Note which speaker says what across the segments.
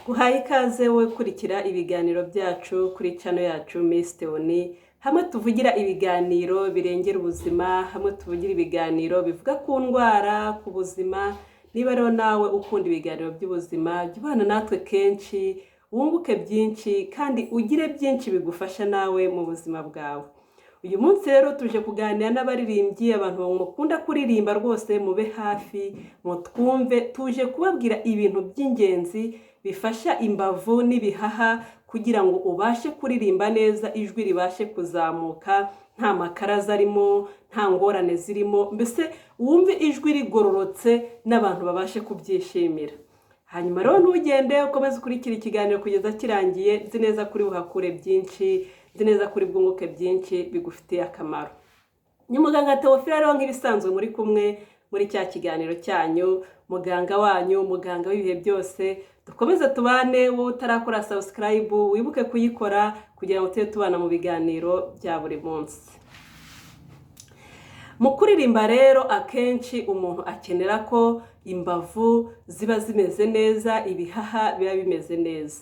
Speaker 1: Guhaye ikaze wowe kurikira ibiganiro byacu kuri channel yacu Miss Theonie, hamwe tuvugira ibiganiro birengera ubuzima, hamwe tuvugira ibiganiro bivuga ku ndwara, ku buzima. Niba rero nawe ukunda ibiganiro by'ubuzima, jya ubana natwe kenshi, wunguke byinshi kandi ugire byinshi bigufasha nawe mu buzima bwawe. Uyu munsi rero tuje kuganira n'abaririmbyi, abantu mukunda kuririmba rwose mube hafi mutwumve. Tuje kubabwira ibintu by'ingenzi bifasha imbavu n'ibihaha kugira ngo ubashe kuririmba neza, ijwi ribashe kuzamuka nta makaraza arimo, nta ngorane zirimo, mbese wumve ijwi rigororotse n'abantu babashe kubyishimira. Hanyuma rero ntugende, ukomeze ukurikira ikiganiro kugeza kirangiye. Nzi neza kuri buhakure byinshi, nzi neza kuri bwunguke byinshi bigufitiye akamaro. Ni muganga Theophile rero nk'ibisanzwe muri kumwe muri cya kiganiro cyanyu, muganga wanyu, muganga w'ibihe byose. Dukomeze tubane. Wowe utarakora subscribe, wibuke kuyikora kugira ngo tujye tubana mu biganiro bya buri munsi. Mu kuririmba rero akenshi umuntu akenera ko imbavu ziba zimeze neza, ibihaha biba bimeze neza.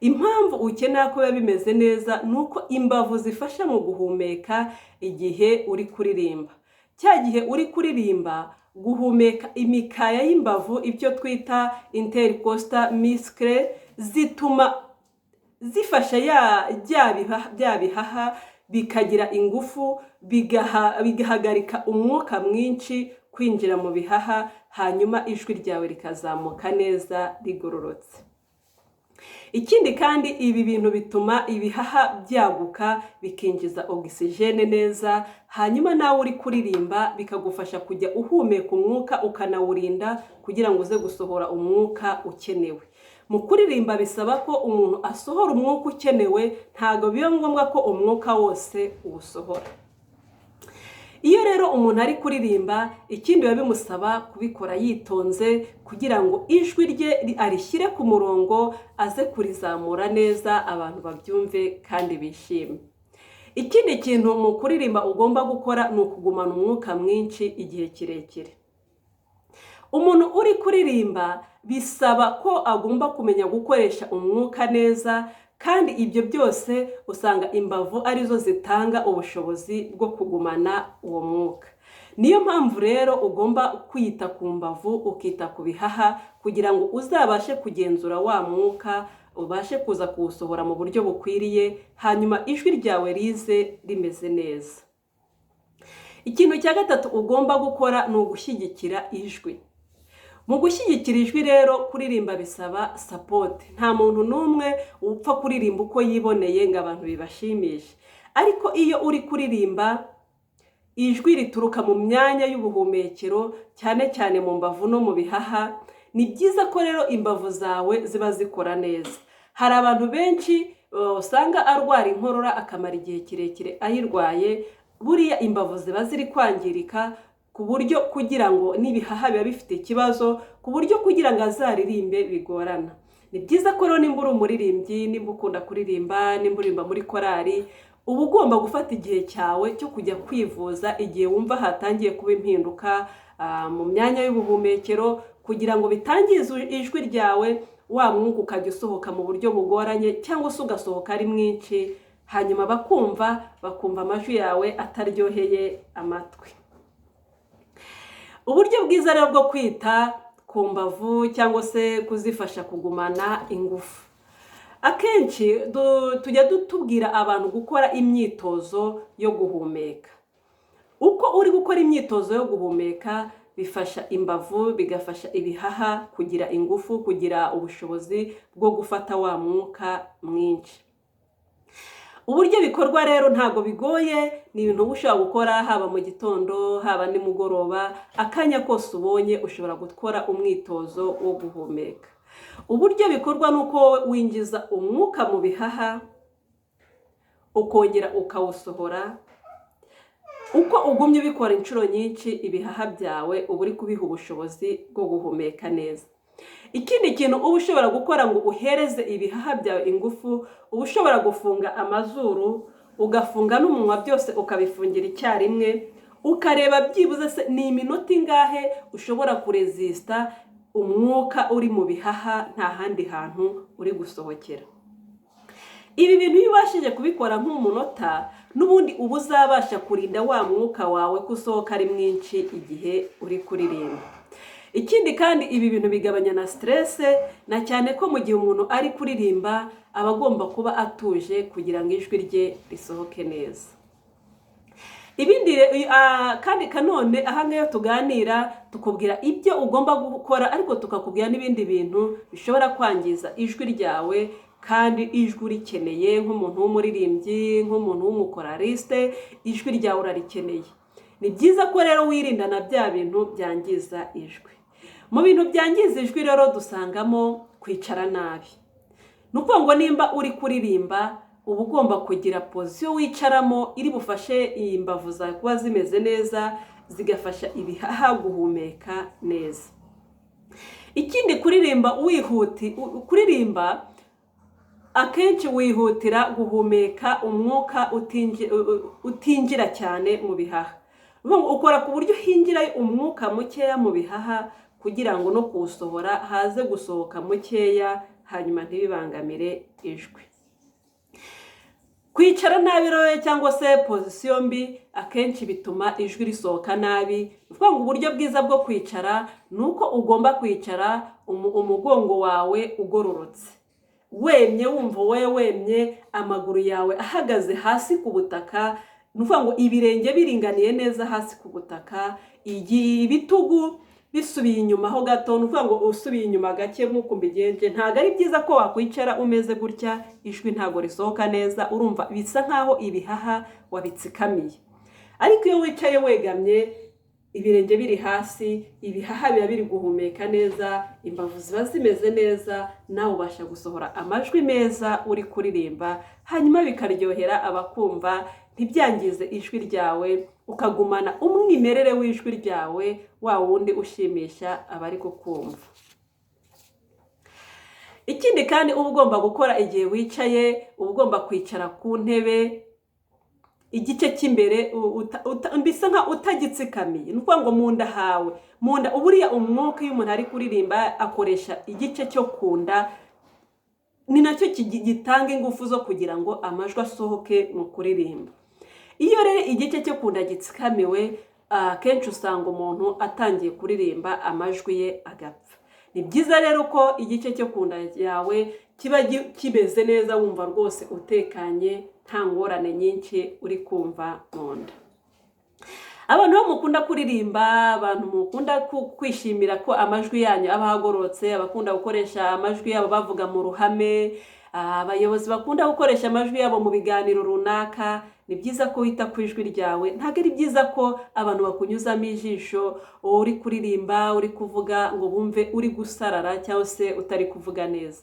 Speaker 1: Impamvu ukenera ko biba bimeze neza ni uko imbavu zifasha mu guhumeka igihe uri kuririmba. Cya gihe uri kuririmba, guhumeka, imikaya y'imbavu, ibyo twita intercostal muscle, zituma zifasha ya bya bihaha bikagira ingufu, bigahagarika umwuka mwinshi kwinjira mu bihaha, hanyuma ijwi ryawe rikazamuka neza rigororotse. Ikindi kandi, ibi bintu bituma ibihaha byaguka, bikinjiza ogisijene neza, hanyuma nawe uri kuririmba bikagufasha kujya uhumeka umwuka, ukanawurinda kugira ngo uze gusohora umwuka ukenewe. Mu kuririmba bisaba ko umuntu asohora umwuka ukenewe, ntabwo biba ngombwa ko umwuka wose uwusohora. Iyo rero umuntu ari kuririmba, ikindi biba bimusaba kubikora yitonze kugira ngo ijwi rye arishyire ku murongo, aze kurizamura neza, abantu babyumve kandi bishime. Ikindi kintu mu kuririmba ugomba gukora ni ukugumana umwuka mwinshi igihe kirekire. Umuntu uri kuririmba bisaba ko agomba kumenya gukoresha umwuka neza, kandi ibyo byose usanga imbavu arizo zitanga ubushobozi bwo kugumana uwo mwuka. Niyo mpamvu rero ugomba kwita ku mbavu, ukita ku bihaha, kugira ngo uzabashe kugenzura wa mwuka, ubashe kuza kuwusohora mu buryo bukwiriye, hanyuma ijwi ryawe rize rimeze neza. Ikintu cya gatatu ugomba gukora ni ugushyigikira ijwi. Mu gushyigikira ijwi rero, kuririmba bisaba support. Nta muntu n'umwe upfa kuririmba uko yiboneye ngo abantu bibashimishe. Ariko iyo uri kuririmba, ijwi rituruka mu myanya y'ubuhumekero, cyane cyane mu mbavu no mu bihaha. Ni byiza ko rero imbavu zawe ziba zikora neza. Hari abantu benshi usanga arwara inkorora akamara igihe kirekire ayirwaye. Buriya imbavu ziba ziri kwangirika, ku buryo kugira ngo n'ibihaha biba bifite ikibazo, ku buryo kugira ngo azaririmbe bigorana. Ni byiza ko rero nimba uri umuririmbyi, nimba ukunda kuririmba, nimba uririmba muri korali, uba ugomba gufata igihe cyawe cyo kujya kwivuza igihe wumva hatangiye kuba impinduka mu myanya y'ubuhumekero, kugira ngo bitangize ijwi ryawe, wa mwuka ukajya usohoka mu buryo bugoranye cyangwa se ugasohoka ari mwinshi, hanyuma bakumva amajwi yawe ataryoheye amatwi. Uburyo bwiza rero bwo kwita ku mbavu cyangwa se kuzifasha kugumana ingufu, akenshi tujya tubwira abantu gukora imyitozo yo guhumeka. Uko uri gukora imyitozo yo guhumeka bifasha imbavu, bigafasha ibihaha kugira ingufu, kugira ubushobozi bwo gufata wa mwuka mwinshi. Uburyo bikorwa rero ntabwo bigoye, ni ibintu uba ushobora gukora haba mu gitondo, haba nimugoroba, akanya kose ubonye ushobora gukora umwitozo wo guhumeka. Uburyo bikorwa ni uko wowe winjiza umwuka mu bihaha, ukongera ukawusohora. Uko ugumye ubikora inshuro nyinshi, ibihaha byawe uba uri kubiha ubushobozi bwo guhumeka neza. Ikindi kintu uba ushobora gukora ngo uhereze ibihaha byawe ingufu, uba ushobora gufunga amazuru, ugafunga n'umunwa, byose ukabifungira icyarimwe, ukareba byibuze se ni iminota ingahe ushobora kurezisita. Umwuka uri mu bihaha, nta handi hantu uri gusohokera. Ibi bintu iyo ubashije kubikora nk'umunota, n'ubundi uba uzabasha kurinda wa mwuka wawe ko usohoka ari mwinshi igihe uri kuririmba. Ikindi kandi, ibi bintu bigabanya na stress, na cyane ko mu gihe umuntu ari kuririmba aba agomba kuba atuje kugira ngo ijwi rye risohoke neza. Ibindi kandi kanone, aha ngaha iyo tuganira tukubwira ibyo ugomba gukora, ariko tukakubwira n'ibindi bintu bishobora kwangiza ijwi ryawe, kandi ijwi urikeneye nk'umuntu w'umuririmbyi, nk'umuntu w'umukoraliste, ijwi ryawe urarikeneye. Ni byiza ko rero wirinda na bya bintu byangiza ijwi. Mu bintu byangiza ijwi rero dusangamo kwicara nabi. Ni ukuvuga ngo nimba uri kuririmba, uba ugomba kugira position wicaramo iri bufashe imbavu zawe kuba zimeze neza, zigafasha ibihaha guhumeka neza. Ikindi, kuririmba wihuti, kuririmba akenshi wihutira guhumeka umwuka utinjira cyane mu bihaha. Ukora ku buryo hinjirayo umwuka mukeya mu bihaha, kugira ngo no kuwusohora haze gusohoka mukeya, hanyuma ntibibangamire ijwi. Kwicara nabi rero cyangwa se position mbi akenshi bituma ijwi risohoka nabi. Ni ukuvuga ngo uburyo bwiza bwo kwicara ni uko ugomba kwicara umugongo wawe ugororotse, wemye, wumva wowe wemye, amaguru yawe ahagaze hasi ku butaka. Ni ukuvuga ngo ibirenge biringaniye neza hasi ku butaka, ibitugu bisubiye inyuma ho gato. Ni ukuvuga ngo usubiye inyuma gake nk'uko mbigenje. Ntabwo ari byiza ko wakwicara umeze gutya, ijwi ntabwo risohoka neza, urumva bisa nkaho ibihaha wabitsikamiye. Ariko iyo wicaye wegamye, ibirenge biri hasi, ibihaha biba biri guhumeka neza, imbavu ziba zimeze neza, nawe ubasha gusohora amajwi meza uri kuririmba, hanyuma bikaryohera abakumva, ntibyangize ijwi ryawe, ukagumana umwimerere w'ijwi ryawe wa wundi ushimisha abari kukumva. Ikindi kandi uba ugomba gukora igihe wicaye, uba ugomba kwicara ku ntebe igice cy'imbere bisa nka utagitsikamiye. Ni ukuvuga ngo mu nda hawe, mu nda buriya umwuka, iyo umuntu ari kuririmba akoresha igice cyo ku nda, ni nacyo gitanga ingufu zo kugira ngo amajwi asohoke mu kuririmba. Iyo rero igice cyo ku nda gitsikamiwe, akenshi usanga umuntu atangiye kuririmba amajwi ye agapfa. Ni byiza rero ko igice cyo ku nda yawe kiba kimeze neza, wumva rwose utekanye, nta ngorane nyinshi uri kumva mu nda. Abantu bo mukunda kuririmba, abantu mukunda kwishimira ko amajwi yanyu aba ahagororotse, abakunda gukoresha amajwi yabo bavuga mu ruhame, abayobozi bakunda gukoresha amajwi yabo mu biganiro runaka, ni byiza ko wita ku ijwi ryawe. Ntabwo ari byiza ko abantu bakunyuzamo ijisho uri kuririmba, uri kuvuga, ngo bumve uri gusarara cyangwa se utari kuvuga neza.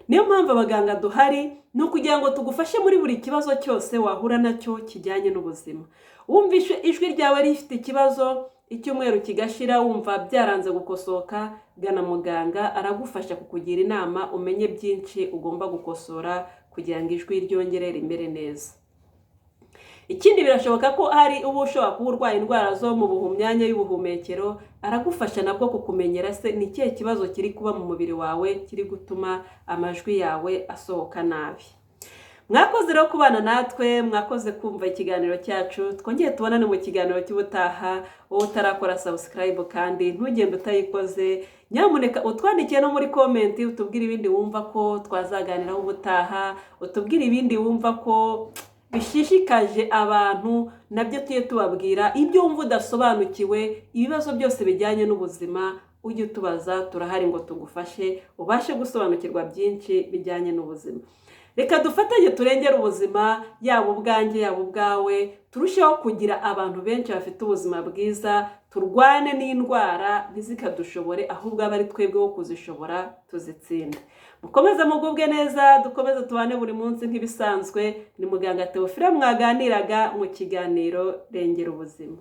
Speaker 1: Niyo mpamvu abaganga duhari, ni ukugira ngo tugufashe muri buri kibazo cyose wahura nacyo kijyanye n'ubuzima. Wumvishe ijwi ryawe rifite ikibazo, icyumweru kigashira wumva byaranze gukosoka, gana muganga, aragufasha kukugira inama, umenye byinshi ugomba gukosora kugira ngo ijwi ryongere rimere neza. Ikindi, birashoboka ko hari uba ushobora kuba urwaye indwara zo mu myanya y'ubuhumekero, aragufasha nabwo kukumenyera se ni ikihe kibazo kiri kuba mu mubiri wawe kiri gutuma amajwi yawe asohoka nabi. Mwakoze rero kubana natwe, mwakoze kumva ikiganiro cyacu. Twongeye tubonane mu kiganiro cy'ubutaha. Wowe utarakora subscribe kandi ntugende utayikoze. Nyamuneka utwandikiye no muri comment, utubwire ibindi wumva ko twazaganiraho ubutaha, utubwire ibindi wumva ko bishishikaje abantu, nabyo tujye tubabwira. Ibyo wumva udasobanukiwe, ibibazo byose bijyanye n'ubuzima, ujye utubaza, turahari ngo tugufashe ubashe gusobanukirwa byinshi bijyanye n'ubuzima. Reka dufatanye turengere ubuzima, yaba ubwanjye, yaba ubwawe, turusheho kugira abantu benshi bafite ubuzima bwiza, turwane n'indwara ntizikadushobore, ahubwo abe ari twebwe wo kuzishobora tuzitsinda. Mukomeze mugubwe neza, dukomeze tubane buri munsi nk'ibisanzwe. Ni muganga Teofila mwaganiraga mu kiganiro Rengera Ubuzima.